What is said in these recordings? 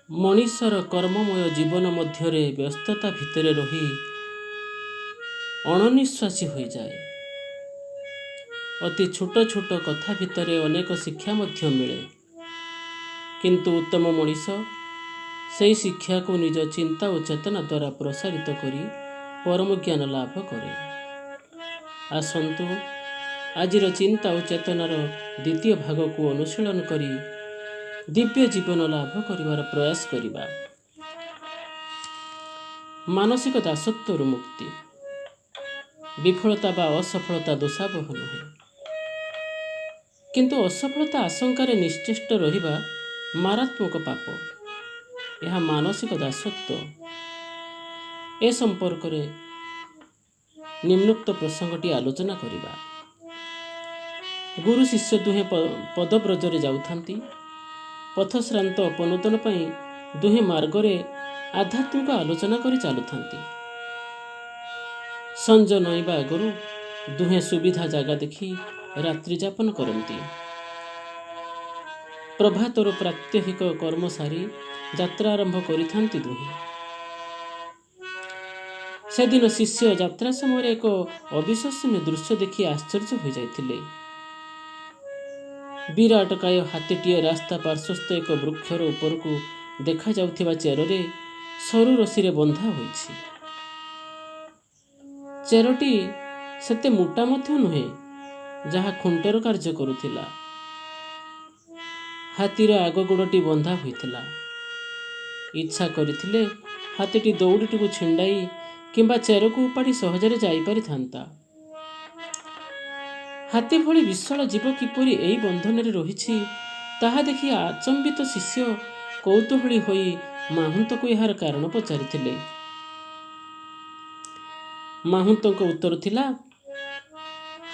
ମଣିଷର କର୍ମମୟ ଜୀବନ ମଧ୍ୟରେ ବ୍ୟସ୍ତତା ଭିତରେ ରହି ଅଣନିଶ୍ୱାସୀ ହୋଇଯାଏ। ଅତି ଛୋଟ ଛୋଟ କଥା ଭିତରେ ଅନେକ ଶିକ୍ଷା ମଧ୍ୟ ମିଳେ। କିନ୍ତୁ ଉତ୍ତମ ମଣିଷ ସେହି ଶିକ୍ଷାକୁ ନିଜ ଚିନ୍ତା ଓ ଚେତନା ଦ୍ୱାରା ପ୍ରସାରିତ କରି ପରମ ଜ୍ଞାନ ଲାଭ କରେ। ଆସନ୍ତୁ, ଆଜିର ଚିନ୍ତା ଓ ଚେତନାର ଦ୍ୱିତୀୟ ଭାଗକୁ ଅନୁଶୀଳନ କରି ଦିବ୍ୟ ଜୀବନ ଲାଭ କରିବାର ପ୍ରୟାସ କରିବା। ମାନସିକ ଦାସତ୍ୱରୁ ମୁକ୍ତି। ବିଫଳତା ବା ଅସଫଳତା ଦୋଷାବହ ନୁହେଁ, କିନ୍ତୁ ଅସଫଳତା ଆଶଙ୍କାରେ ନିଶ୍ଚେଷ୍ଟ ରହିବା ମାରାତ୍ମକ ପାପ। ଏହା ମାନସିକ ଦାସତ୍ୱ। ଏ ସମ୍ପର୍କରେ ନିମ୍ନୋକ୍ତ ପ୍ରସଙ୍ଗଟି ଆଲୋଚନା କରିବା। ଗୁରୁ ଶିଷ୍ୟ ଦୁହେଁ ପଦବ୍ରଜରେ ଯାଉଥାନ୍ତି। ପଥଶ୍ରାନ୍ତ ଅପନୋଦନ ପାଇଁ ଦୁହେଁ ମାର୍ଗରେ ଆଧ୍ୟାତ୍ମିକ ଆଲୋଚନା କରି ଚାଲୁଥାନ୍ତି। ସଞ୍ଜ ନଇଁବା ଆଗରୁ ଦୁହେଁ ସୁବିଧା ଜାଗା ଦେଖି ରାତ୍ରି ଯାପନ କରନ୍ତି। ପ୍ରଭାତରୁ ପ୍ରାତ୍ୟହିକ କର୍ମ ସାରି ଯାତ୍ରା ଆରମ୍ଭ କରିଥାନ୍ତି ଦୁହେଁ। ସେଦିନ ଶିଷ୍ୟ ଯାତ୍ରା ସମୟରେ ଏକ ଅବିଶ୍ୱସନୀୟ ଦୃଶ୍ୟ ଦେଖି ଆଶ୍ଚର୍ଯ୍ୟ ହୋଇଯାଇଥିଲେ। ବିରାଟକାୟ ହାତୀଟିଏ ରାସ୍ତା ପାର୍ଶ୍ୱସ୍ଥ ଏକ ବୃକ୍ଷର ଉପରକୁ ଦେଖାଯାଉଥିବା ଚେରରେ ସରୁ ରସିରେ ବନ୍ଧା ହୋଇଛି। ଚେରଟି ସେତେ ମୋଟା ମଧ୍ୟ ନୁହେଁ, ଯାହା ଖୁଣ୍ଟର କାର୍ଯ୍ୟ କରୁଥିଲା। ହାତୀର ଆଗ ଗୋଡ଼ଟି ବନ୍ଧା ହୋଇଥିଲା। ଇଚ୍ଛା କରିଥିଲେ ହାତୀଟି ଦଉଡ଼ିଟିକୁ ଛିଣ୍ଡାଇ କିମ୍ବା ଚେରକୁ ଉପାଡ଼ି ସହଜରେ ଯାଇପାରିଥାନ୍ତା। ହାତୀ ଭଳି ବିଶାଳ ଜୀବ କିପରି ଏହି ବନ୍ଧନରେ ରହିଛି, ତାହା ଦେଖି ଆଚମ୍ବିତ ଶିଷ୍ୟ କୌତୂହଳୀ ହୋଇ ମାହୁନ୍ତକୁ ଏହାର କାରଣ ପଚାରିଥିଲେ। ମାହୁନ୍ତଙ୍କ ଉତ୍ତର ଥିଲା,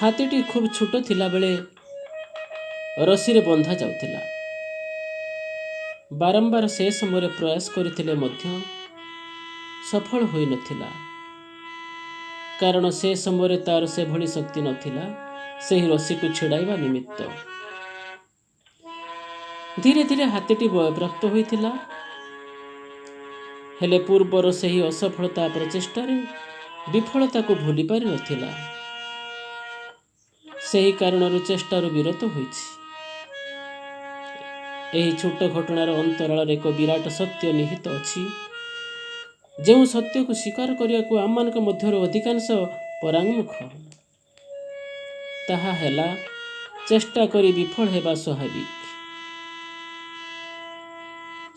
ହାତୀଟି ଖୁବ୍ ଛୋଟ ଥିଲାବେଳେ ରସିରେ ବନ୍ଧା ଯାଉଥିଲା। ବାରମ୍ବାର ସେ ସମୟରେ ପ୍ରୟାସ କରିଥିଲେ ମଧ୍ୟ ସଫଳ ହୋଇନଥିଲା, କାରଣ ସେ ସମୟରେ ତାର ସେଭଳି ଶକ୍ତି ନଥିଲା ସେହି ରସିକୁ ଛିଡ଼ାଇବା ନିମିତ୍ତ। ଧୀରେ ଧୀରେ ହାତୀଟି ବୟପ୍ରାପ୍ତ ହୋଇଥିଲା। ହେଲେ ପୂର୍ବର ସେହି ଅସଫଳତା ପ୍ରଚେଷ୍ଟାରେ ବିଫଳତାକୁ ଭୁଲି ପାରିନଥିଲା। ସେହି କାରଣରୁ ଚେଷ୍ଟାରୁ ବିରତ ହୋଇଛି। ଏହି ଛୋଟ ଘଟଣାର ଅନ୍ତରାଳରେ ଏକ ବିରାଟ ସତ୍ୟ ନିହିତ ଅଛି, ଯେଉଁ ସତ୍ୟକୁ ସ୍ୱୀକାର କରିବାକୁ ଆମମାନଙ୍କ ମଧ୍ୟରୁ ଅଧିକାଂଶ ପରାଙ୍ମୁଖ। ତାହା ହେଲା, ଚେଷ୍ଟା କରି ବିଫଳ ହେବା ସ୍ୱାଭାବିକ।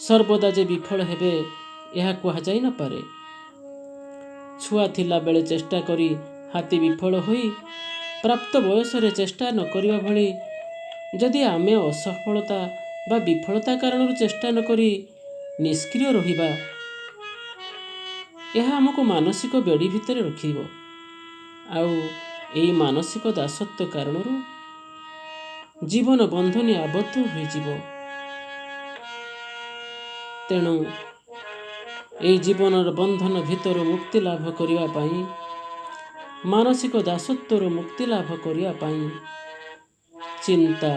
ସର୍ବଦା ଯେ ବିଫଳ ହେବେ, ଏହା କୁହାଯାଇ ନପାରେ। ଛୁଆ ଥିଲାବେଳେ ଚେଷ୍ଟା କରି ହାତୀ ବିଫଳ ହୋଇ ପ୍ରାପ୍ତ ବୟସରେ ଚେଷ୍ଟା ନ କରିବା ଭଳି, ଯଦି ଆମେ ଅସଫଳତା ବା ବିଫଳତା କାରଣରୁ ଚେଷ୍ଟା ନ କରି ନିଷ୍କ୍ରିୟ ରହିବା, ଏହା ଆମକୁ ମାନସିକ ବେଡ଼ି ଭିତରେ ରଖିବ। ଆଉ ଏଇ ମାନସିକ ଦାସତ୍ୱ କାରଣରୁ ଜୀବନ ବନ୍ଧନୀ ଆବଦ୍ଧ ହୋଇଯିବ। ତେଣୁ ଏହି ଜୀବନର ବନ୍ଧନ ଭିତରୁ ମୁକ୍ତି ଲାଭ କରିବା ପାଇଁ, ମାନସିକ ଦାସତ୍ୱରୁ ମୁକ୍ତି ଲାଭ କରିବା ପାଇଁ ଚିନ୍ତା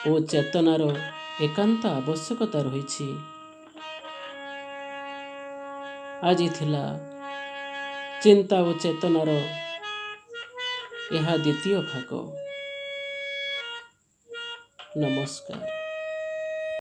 ଓ ଚେତନାର ଏକାନ୍ତ ଆବଶ୍ୟକତା ରହିଛି। ଆଜି ଥିଲା ଚିନ୍ତା ଓ ଚେତନାର ଏହା ଦ୍ୱିତୀୟ ଭାଗ। ନମସ୍କାର।